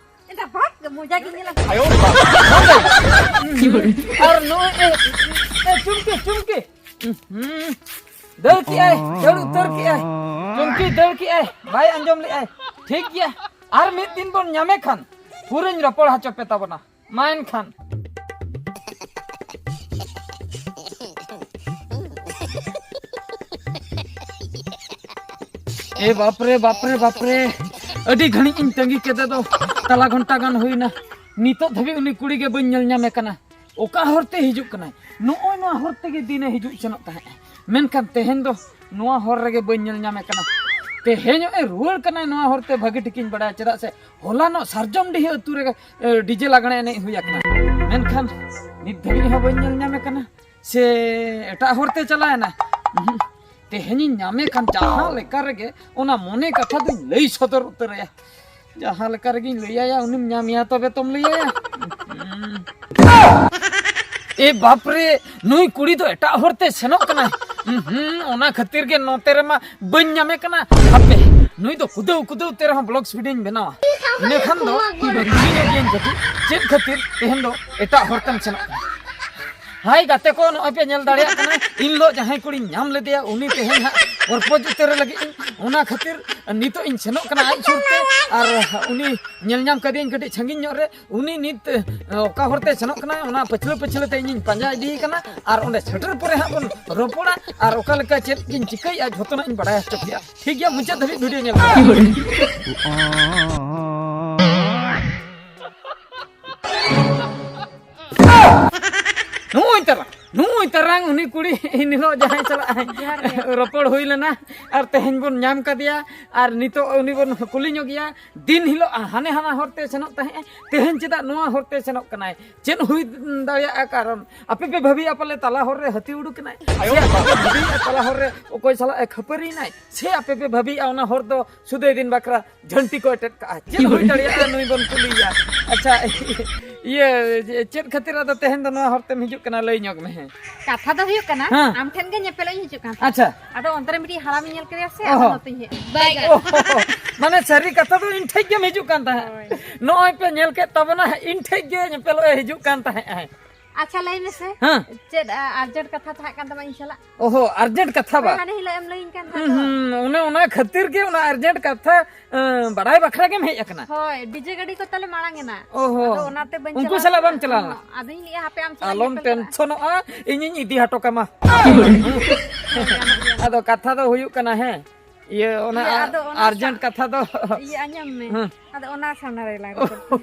ᱮᱴᱟ ᱵᱷᱟᱜᱽ ᱢᱚᱡᱟ ᱜᱮ ᱧᱮᱞᱚᱜ ᱠᱟᱱᱟ᱾ ᱟᱨ ᱱᱩᱭ, ᱮ, ᱮ, ᱪᱩᱢᱠᱤ, ᱪᱩᱢᱠᱤ᱾ ᱦᱩᱸ᱾ ᱫᱟᱹᱲ ᱠᱮᱜᱼᱟᱭ, ᱫᱟᱹᱲ ᱩᱛᱟᱹᱨ ᱠᱮᱜᱼᱟᱭ᱾ ᱪᱩᱢᱠᱤ ᱫᱟᱹᱲ ᱠᱮᱜᱼᱟᱭ, ᱵᱟᱭ ᱟᱸᱡᱚᱢ ᱞᱮᱜᱼᱟᱭ᱾ ᱴᱷᱤᱠ ᱜᱮᱭᱟ, ᱟᱨ ᱢᱤᱫ ᱫᱤᱱ ᱵᱚᱱ ᱧᱟᱢᱮ ᱠᱷᱟᱱ ᱯᱩᱨᱟᱹᱧ ᱨᱚᱯᱚᱲ ᱦᱚᱪᱚ ᱯᱮ ᱛᱟᱵᱚᱱᱟ᱾ ᱢᱟ ᱮᱱᱠᱷᱟᱱ᱾ ᱮ ᱵᱟᱯᱨᱮ, ᱵᱟᱯᱨᱮ, ᱵᱟᱯᱨᱮ, ᱟᱹᱰᱤ ᱜᱷᱟᱹᱲᱤᱡ ᱤᱧ ᱛᱟᱺᱜᱤ ᱠᱮᱫᱮ ᱫᱚ, ᱛᱟᱞᱟ ᱜᱷᱚᱱᱴᱟ ᱜᱟᱱ ᱦᱩᱭᱱᱟ, ᱱᱤᱛᱚᱜ ᱫᱷᱟᱹᱵᱤᱡ ᱩᱱᱤ ᱠᱩᱲᱤ ᱜᱮ ᱵᱟᱹᱧ ᱧᱮᱞ ᱧᱟᱢᱮ ᱠᱟᱱᱟ᱾ ᱚᱠᱟ ᱦᱚᱨ ᱛᱮ ᱦᱤᱡᱩᱜ ᱠᱟᱱᱟᱭ? ᱱᱚᱜᱼᱚᱭ ᱱᱚᱣᱟ ᱦᱚᱨ ᱛᱮᱜᱮ ᱫᱤᱱᱮ ᱦᱤᱡᱩᱜ ᱥᱮᱱᱚᱜ ᱛᱟᱦᱮᱸᱫ, ᱢᱮᱱᱠᱷᱟᱱ ᱛᱮᱦᱮᱧ ᱫᱚ ᱱᱚᱣᱟ ᱦᱚᱨ ᱨᱮᱜᱮ ᱵᱟᱹᱧ ᱧᱮᱞ ᱧᱟᱢᱮ ᱠᱟᱱᱟ᱾ ᱛᱮᱦᱮᱧᱚᱜ ᱮ ᱨᱩᱣᱟᱹᱲ ᱠᱟᱱᱟᱭ, ᱱᱚᱣᱟ ᱦᱚᱨ ᱛᱮ ᱵᱷᱟᱹᱜᱤ ᱴᱷᱤᱠᱤᱧ ᱵᱟᱲᱟᱭᱟ, ᱪᱮᱫᱟᱜ ᱥᱮ ᱦᱚᱞᱟᱱᱚᱜ ᱥᱟᱨᱡᱚᱢ ᱰᱤᱦᱟᱹ ᱟᱹᱛᱩ ᱨᱮ, ᱮ, ᱰᱤᱡᱮ ᱞᱟᱜᱽᱬᱮ ᱮᱱᱮᱡ ᱦᱩᱭ ᱟᱠᱟᱱᱟ, ᱢᱮᱱᱠᱷᱟᱱ ᱱᱤᱛ ᱫᱷᱟᱹᱵᱤᱡ ᱦᱚᱸ ᱵᱟᱹᱧ ᱧᱮᱞ ᱧᱟᱢᱮ ᱠᱟᱱᱟ᱾ ᱥᱮ ᱮᱴᱟᱜ ᱦᱚᱨ ᱛᱮ ᱪᱟᱞᱟᱣ ᱮᱱᱟ? ᱩᱦᱩᱸ᱾ ᱛᱮᱦᱮᱧᱤᱧ ᱧᱟᱢᱮ ᱠᱷᱟᱱ ᱡᱟᱦᱟᱸ ᱞᱮᱠᱟ ᱨᱮᱜᱮ ᱚᱱᱟ ᱢᱚᱱᱮ ᱠᱟᱛᱷᱟ ᱫᱚᱧ ᱞᱟᱹᱭ ᱥᱚᱫᱚᱨ ᱩᱛᱟᱹᱨ ᱟᱭᱟ᱾ ᱡᱟᱦᱟᱸ ᱞᱮᱠᱟ ᱨᱮᱜᱮᱧ ᱞᱟᱹᱭ ᱟᱭᱟ, ᱩᱱᱤᱢ ᱧᱟᱢᱮᱭᱟ ᱛᱚᱵᱮ ᱛᱚᱢ ᱞᱟᱹᱭ ᱟᱭᱟ᱾ ᱩᱦᱩᱸ᱾ ᱮ ᱵᱟᱯ ᱨᱮ, ᱱᱩᱭ ᱠᱩᱲᱤ ᱫᱚ ᱮᱴᱟᱜ ᱦᱚᱨ ᱛᱮ ᱥᱮᱱᱚᱜ ᱠᱟᱱᱟᱭ᱾ ᱩᱦᱩᱸ, ᱚᱱᱟ ᱠᱷᱟᱹᱛᱤᱨ ᱜᱮ ᱱᱚᱛᱮ ᱨᱮᱢᱟ ᱵᱟᱹᱧ ᱧᱟᱢᱮ ᱠᱟᱱᱟ᱾ ᱦᱟᱯᱮ, ᱱᱩᱭ ᱫᱚ ᱠᱩᱫᱟᱹᱣ ᱠᱩᱫᱟᱹᱣ ᱛᱮ ᱨᱮᱦᱚᱸ vlogs video ᱧ ᱵᱮᱱᱟᱣᱟ᱾ ᱤᱱᱟᱹ ᱠᱷᱟᱱ ᱫᱚ ᱠᱩᱞᱤ ᱧᱚᱜ ᱜᱮᱭᱟᱹᱧ ᱠᱟᱹᱴᱤᱡ, ᱪᱮᱫ ᱠᱷᱟᱹᱛᱤᱨ ᱛᱮᱦᱮᱧ ᱫᱚ ᱮᱴᱟᱜ ᱦᱚᱨ ᱛᱮᱢ ᱥᱮᱱᱚᱜ ᱠᱟᱱᱟ? ᱦᱟᱭ ᱜᱟᱛᱮ ᱠᱚ, ᱱᱚᱜᱼᱚᱭ ᱯᱮ ᱧᱮᱞ ᱫᱟᱲᱮᱭᱟᱜ ᱠᱟᱱᱟ, ᱤᱱ ᱦᱤᱞᱳᱜ ᱡᱟᱦᱟᱸᱭ ᱠᱩᱲᱤᱧ ᱧᱟᱢ ᱞᱮᱫᱮᱭᱟ, ᱩᱱᱤ ᱛᱮᱦᱮᱧ ᱦᱟᱸᱜ propose ᱩᱛᱟᱹᱨ ᱞᱟᱹᱜᱤᱫ ᱤᱧ᱾ ᱚᱱᱟ ᱠᱷᱟᱹᱛᱤᱨ ᱱᱤᱛᱚᱜ ᱤᱧ ᱥᱮᱱᱚᱜ ᱠᱟᱱᱟ ᱟᱡ ᱥᱩᱨ ᱛᱮ, ᱟᱨ ᱩᱱᱤ ᱧᱮᱞ ᱧᱟᱢ ᱠᱟᱫᱮᱭᱟᱹᱧ ᱠᱟᱹᱴᱤᱡ ᱥᱟᱺᱜᱤᱧ ᱧᱚᱜ ᱨᱮ᱾ ᱩᱱᱤ ᱱᱤᱛ, ᱮ, ᱚᱠᱟ ᱦᱚᱨ ᱛᱮᱭ ᱥᱮᱱᱚᱜ ᱠᱟᱱᱟ, ᱚᱱᱟ ᱯᱟᱹᱪᱷᱞᱟᱹ ᱯᱟᱹᱪᱷᱞᱟᱹ ᱛᱮ ᱤᱧᱤᱧ ᱯᱟᱸᱡᱟ ᱤᱫᱤᱭᱮ ᱠᱟᱱᱟ, ᱟᱨ ᱚᱸᱰᱮ ᱥᱮᱴᱮᱨ ᱯᱚᱨᱮ ᱦᱟᱸᱜ ᱵᱚᱱ ᱨᱚᱯᱚᱲᱟ, ᱟᱨ ᱚᱠᱟ ᱞᱮᱠᱟ ᱪᱮᱫ ᱠᱤᱱ ᱪᱤᱠᱟᱹᱭᱮᱫᱼᱟ, ᱡᱷᱚᱛᱚᱱᱟᱜ ᱤᱧ ᱵᱟᱲᱟᱭ ᱦᱚᱪᱚ ᱯᱮᱭᱟ᱾ ᱴᱷᱤᱠ ᱜᱮᱭᱟ, ᱢᱩᱪᱟᱹᱫ ᱫᱷᱟᱹᱵᱤᱡ video ᱧᱮᱞ ᱯᱮ᱾ ᱛᱟᱨᱟᱝ ᱩᱱᱤ ᱠᱩᱲᱤ ᱮᱱ ᱦᱤᱞᱳᱜ ᱡᱟᱦᱟᱸᱭ ᱥᱟᱞᱟᱜ ᱨᱚᱯᱚᱲ ᱦᱩᱭ ᱞᱮᱱᱟ, ᱟᱨ ᱛᱮᱦᱮᱧ ᱵᱚᱱ ᱧᱟᱢ ᱠᱟᱫᱮᱭᱟ, ᱟᱨ ᱱᱤᱛᱚᱜ ᱩᱱᱤ ᱵᱚᱱ ᱠᱩᱞᱤ ᱧᱚᱜᱮᱭᱟ᱾ ᱫᱤᱱ ᱦᱤᱞᱳᱜ ᱦᱟᱱᱮ ᱦᱟᱱᱟ ᱦᱚᱨ ᱛᱮ ᱥᱮᱱᱚᱜ ᱛᱟᱦᱮᱸᱜ, ᱛᱮᱦᱮᱧ ᱪᱮᱫᱟᱜ ᱱᱚᱣᱟ ᱦᱚᱨ ᱛᱮ ᱥᱮᱱᱚᱜ ᱠᱟᱱᱟᱭ? ᱪᱮᱫ ᱦᱩᱭ ᱫᱟᱲᱮᱭᱟᱜᱼᱟ ᱠᱟᱨᱚᱱ? ᱟᱯᱮ ᱯᱮ ᱵᱷᱟᱹᱵᱤᱭᱟ ᱯᱟᱞᱮ ᱛᱟᱞᱟ ᱦᱚᱨ ᱨᱮ ᱦᱟᱹᱛᱤ ᱩᱰᱩᱠ ᱮᱱᱟᱭ, ᱥᱮ ᱟᱯᱮ ᱯᱮ ᱵᱷᱟᱹᱵᱤᱭᱟ ᱛᱟᱞᱟ ᱦᱚᱨ ᱨᱮ ᱚᱠᱚᱭ ᱥᱟᱞᱟᱜ ᱮ ᱠᱷᱟᱹᱯᱟᱹᱨᱤᱭᱮᱱᱟᱭ, ᱥᱮ ᱟᱯᱮ ᱯᱮ ᱵᱷᱟᱹᱵᱤᱭᱟ ᱚᱱᱟ ᱦᱚᱨ ᱫᱚ ᱥᱩᱫᱟᱹᱭ ᱫᱤᱱ ᱵᱟᱠᱷᱨᱟ ᱡᱷᱟᱹᱱᱴᱤ ᱠᱚ ᱮᱴᱮᱫ ᱠᱟᱜᱼᱟ? ᱪᱮᱫ ᱦᱩᱭ ᱫᱟᱲᱮᱭᱟᱜᱼᱟ ᱱᱩᱭ ᱵᱚᱱ ᱠᱩᱞᱤᱭᱮᱭᱟ᱾ ᱟᱪᱪᱷᱟ, ᱤᱭᱟᱹ, ᱪᱮᱫ ᱠᱷᱟᱹᱛᱤᱨ ᱟᱫᱚ ᱛᱮᱦᱮᱧ ᱫᱚ ᱱᱚᱣᱟ ᱦᱚᱨ ᱛᱮᱢ ᱦᱤᱡᱩᱜ ᱠᱟᱱᱟ, ᱞᱟᱹᱭ ᱧᱚᱜ ᱢᱮ? ᱦᱮᱸ᱾ ᱠᱟᱛᱷᱟ ᱫᱚ ᱦᱩᱭᱩᱜ ᱠᱟᱱᱟ, ᱦᱮᱸ᱾ ᱟᱢ ᱴᱷᱮᱱ ᱜᱮ ᱧᱮᱯᱮᱞᱚᱜ ᱤᱧ ᱦᱤᱡᱩᱜ ᱠᱟᱱ ᱛᱟᱦᱮᱸᱫ᱾ ᱟᱪᱪᱷᱟ᱾ ᱟᱫᱚ ᱚᱱᱛᱮ ᱨᱮ ᱢᱤᱫᱴᱤᱡ ᱦᱟᱲᱟᱢᱤᱧ ᱧᱮᱞ ᱠᱮᱫᱮᱭᱟ ᱥᱮ, ᱚᱦᱚ᱾ ᱟᱫᱚ ᱱᱚᱛᱮᱧ ᱦᱮᱡ ᱮᱱᱟ᱾ ᱚᱦᱚ, ᱢᱟᱱᱮ ᱥᱟᱹᱨᱤ ᱠᱟᱛᱷᱟ ᱫᱚ ᱤᱧ ᱴᱷᱮᱡ ᱜᱮᱢ ᱦᱤᱡᱩᱜ ᱠᱟᱱ ᱛᱟᱦᱮᱸᱫ᱾ ᱦᱳᱭ᱾ ᱱᱚᱜᱼᱚᱭ ᱯᱮ ᱧᱮᱞ ᱠᱮᱫ ᱛᱟᱵᱚᱱᱟ, ᱤᱧ ᱴᱷᱮᱡ ᱜᱮ ᱧᱮᱯᱮᱞᱚᱜ ᱮ ᱦᱤᱡᱩᱜ ᱠᱟᱱ ᱛᱟᱦᱮᱸᱫ᱾ ᱟᱪᱪᱷᱟ, ᱞᱟᱹᱭ ᱢᱮᱥᱮ, ᱦᱮᱸ᱾ ᱪᱮᱫ, ᱟ, ᱟᱨᱡᱮᱱᱴ ᱠᱟᱛᱷᱟ ᱛᱟᱦᱮᱸ ᱠᱟᱱ ᱛᱟᱢᱟ ᱤᱧ ᱥᱟᱞᱟᱜ? ᱚᱦᱚ, ᱟᱨᱡᱮᱱᱴ ᱠᱟᱛᱷᱟ ᱦᱳᱭ, ᱵᱟ? ᱦᱟᱱᱮ ᱦᱤᱞᱳᱜ ᱮᱢ ᱞᱟᱹᱭᱟᱹᱧ ᱠᱟᱱ ᱛᱟᱦᱮᱸᱫ ᱦᱩᱸ, ᱫᱚ᱾ ᱦᱩᱸ, ᱚᱱᱮ ᱚᱱᱟ ᱠᱷᱟᱹᱛᱤᱨ ᱜᱮ ᱚᱱᱟ ᱟᱨᱡᱮᱱᱴ ᱠᱟᱛᱷᱟ, ᱮᱸ, ᱵᱟᱲᱟᱭ ᱵᱟᱠᱷᱨᱟ ᱜᱮᱢ ᱦᱮᱡ ᱟᱠᱟᱱᱟ᱾ ᱦᱳᱭ, ᱰᱤᱡᱮ ᱜᱟᱹᱰᱤ ᱠᱚ ᱛᱟᱞᱮ ᱢᱟᱲᱟᱝ ᱮᱱᱟ᱾ ᱚᱦᱚ᱾ ᱟᱫᱚ ᱚᱱᱟᱛᱮ ᱵᱟᱹᱧ ᱩᱱᱠᱩ ᱪᱟᱞᱟᱣ ᱥᱟᱞᱟᱜ ᱵᱟᱢ ᱞᱮᱱᱟ᱾ ᱪᱟᱞᱟᱣ ᱞᱮᱱᱟ? ᱦᱚᱸ, ᱟᱫᱚᱧ ᱞᱟᱹᱭᱮᱜᱼᱟ, ᱦᱟᱯᱮ ᱟᱢ ᱥᱟᱞᱟᱜ ᱟᱞᱚᱢ ᱧᱮᱯᱮᱞ ᱠᱟᱛᱮ ᱴᱮᱱᱥᱚᱱᱚᱜᱼᱟ, ᱤᱧᱤᱧ ᱤᱫᱤ ᱦᱚᱴᱚ ᱠᱟᱢᱟ᱾ ᱦᱳᱭ, ᱜᱟᱱᱚᱜ ᱜᱮᱭᱟ᱾ ᱟᱫᱚ ᱠᱟᱛᱷᱟ ᱫᱚ ᱦᱩᱭᱩᱜ ᱠᱟᱱᱟ, ᱦᱮᱸ, ᱤᱭᱟᱹ, ᱚᱱᱟ ᱤᱭᱟᱹ, ᱟᱫᱚ ᱚᱱᱟ ᱟᱨᱡᱮᱱᱴ ᱥᱟ-, ᱠᱟᱛᱷᱟ ᱫᱚ ᱤᱭᱟᱹ, ᱟᱸᱡᱚᱢ ᱢᱮ᱾ ᱦᱮᱸ᱾ ᱟᱫᱚ ᱚᱱᱟ ᱥᱟᱢᱱᱟ ᱨᱮ ᱞᱟᱝ ᱨᱚᱯᱚᱲ᱾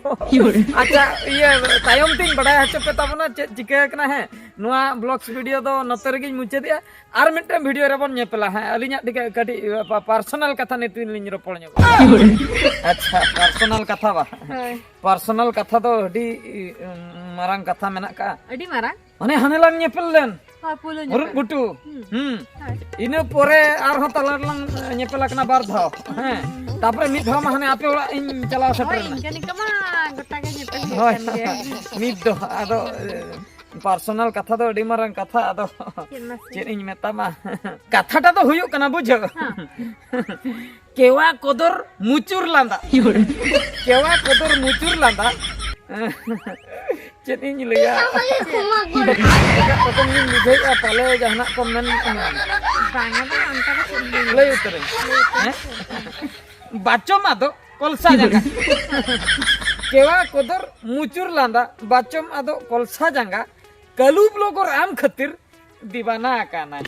ᱟᱪᱪᱷᱟ, ᱤᱭᱟᱹ, ᱛᱟᱭᱚᱢ ᱛᱤᱧ ᱵᱟᱰᱟᱭ ᱦᱚᱪᱚ ᱯᱮ ᱛᱟᱵᱚᱱᱟ ᱪᱮᱫ ᱪᱤᱠᱟᱹ ᱟᱠᱟᱱᱟ, ᱦᱮᱸ᱾ ᱱᱚᱣᱟ ᱵᱞᱚᱜᱥ ᱵᱷᱤᱰᱤᱭᱳ ᱫᱚ ᱱᱚᱛᱮ ᱨᱮᱜᱮᱧ ᱢᱩᱪᱟᱹᱫᱮᱜᱼᱟ᱾ ᱟᱨ ᱢᱤᱫᱴᱮᱱ ᱵᱷᱤᱰᱤᱭᱳ ᱨᱮᱵᱚᱱ ᱧᱮᱯᱮᱞᱟ, ᱦᱮᱸ᱾ ᱟᱹᱞᱤᱧᱟᱜ ᱴᱷᱤᱠ ᱠᱟᱹᱴᱤᱡ ᱯᱟ-, ᱯᱟᱨᱥᱚᱱᱟᱞ ᱠᱟᱛᱷᱟ ᱱᱤᱛ ᱞᱤᱧ ᱨᱚᱯᱚᱲ ᱧᱚᱜᱚᱜᱼᱟ᱾ ᱟᱪᱪᱷᱟ, ᱯᱟᱨᱥᱚᱱᱟᱞ ᱠᱟᱛᱷᱟ ᱵᱟ? ᱦᱳᱭ᱾ ᱯᱟᱨᱥᱚᱱᱟᱞ ᱠᱟᱛᱷᱟ ᱫᱚ ᱟᱹᱰᱤ, ᱩᱸ, ᱢᱟᱨᱟᱝ ᱠᱟᱛᱷᱟ ᱢᱮᱱᱟᱜ ᱠᱟᱜᱼᱟ᱾ ᱟᱹᱰᱤ ᱢᱟᱨᱟᱝ? ᱢᱟᱱᱮ ᱦᱟᱱᱮ ᱞᱟᱝ ᱧᱮᱯᱮᱞ ᱞᱮᱱ᱾ ᱦᱳᱭ, ᱯᱩᱭᱞᱩ ᱢᱩᱨᱩᱫ ᱧᱮᱯᱮᱞ᱾ ᱜᱷᱩᱴᱩ᱾ ᱦᱩᱸ᱾ ᱦᱩᱸ᱾ ᱦᱳᱭ᱾ ᱤᱱᱟᱹ ᱯᱚᱨᱮ ᱟᱨᱦᱚᱸ ᱛᱟᱞᱟ ᱨᱮᱞᱟᱝ ᱧᱮᱯᱮᱞ ᱟᱠᱟᱱᱟ ᱵᱟᱨ ᱫᱷᱟᱣ᱾ ᱦᱮᱸ᱾ ᱛᱟᱯᱚᱨᱮ ᱢᱤᱫ ᱫᱷᱟᱣ ᱢᱟ ᱦᱟᱱᱮ ᱟᱯᱮ ᱚᱲᱟᱜ ᱤᱧ ᱪᱟᱞᱟᱣ ᱥᱮᱴᱮᱨ ᱦᱳᱭ, ᱮᱱᱟ᱾ ᱤᱱᱠᱟᱹ ᱱᱤᱱᱠᱟᱹ ᱢᱟ ᱜᱚᱴᱟ ᱜᱮ ᱧᱮᱯᱮᱞ ᱦᱩᱭᱩᱜ ᱦᱳᱭ᱾ ᱠᱟᱱ ᱜᱮᱭᱟ᱾ ᱢᱤᱫ ᱫᱚ ᱟᱫᱚ, ᱮ, ᱯᱟᱨᱥᱚᱱᱟᱞ ᱠᱟᱛᱷᱟ ᱫᱚ ᱟᱹᱰᱤ ᱢᱟᱨᱟᱝ ᱠᱟᱛᱷᱟ, ᱟᱫᱚ ᱪᱮᱫ ᱢᱟᱥᱮ? ᱪᱮᱫ ᱤᱧ ᱢᱮᱛᱟᱢᱟ? ᱠᱟᱛᱷᱟᱴᱟ ᱫᱚ ᱦᱩᱭᱩᱜ ᱠᱟᱱᱟ, ᱵᱩᱡᱷᱟᱹᱣ? ᱦᱮᱸ᱾ ᱠᱮᱣᱟ ᱠᱚᱫᱚᱨ ᱢᱩᱪᱩᱨ ᱞᱟᱸᱫᱟ᱾ ᱠᱮᱣᱟ ᱠᱚᱫᱚᱨ ᱢᱩᱪᱩᱨ ᱞᱟᱸᱫᱟ᱾ ᱪᱮᱫ ᱤᱧ ᱞᱟᱹᱭᱟ? ᱮᱴᱟᱜ ᱨᱚᱠᱚᱢ ᱜᱤᱧ ᱵᱩᱡᱷᱟᱹᱣᱮᱫᱼᱟ, ᱯᱟᱞᱮ ᱡᱟᱦᱟᱱᱟᱜ ᱠᱚᱢ ᱢᱮᱱ᱾ ᱵᱟᱝᱟ, ᱵᱟᱝᱟ, ᱚᱱᱠᱟ ᱫᱚ ᱪᱮᱫ ᱦᱚᱸ ᱵᱟᱹᱧ ᱞᱟᱹᱭ ᱞᱟᱹᱭᱟ᱾ ᱩᱛᱟᱹᱨᱟᱹᱧ᱾ ᱦᱮᱸ? ᱵᱟᱪᱚᱢ ᱟᱫᱚ ᱠᱚᱞᱥᱟ ᱡᱟᱸᱜᱟ᱾ ᱠᱮᱣᱟ ᱠᱚᱫᱚᱨ ᱢᱩᱪᱩᱨ ᱞᱟᱸᱫᱟ, ᱵᱟᱪᱚᱢ ᱟᱫᱚ ᱠᱚᱞᱥᱟ ᱡᱟᱸᱜᱟ, ᱠᱟᱹᱞᱩ ᱵᱞᱚᱜᱚᱨ ᱟᱢ ᱠᱷᱟᱹᱛᱤᱨ ᱫᱤᱵᱟᱱᱟ ᱟᱠᱟᱱᱟᱭ᱾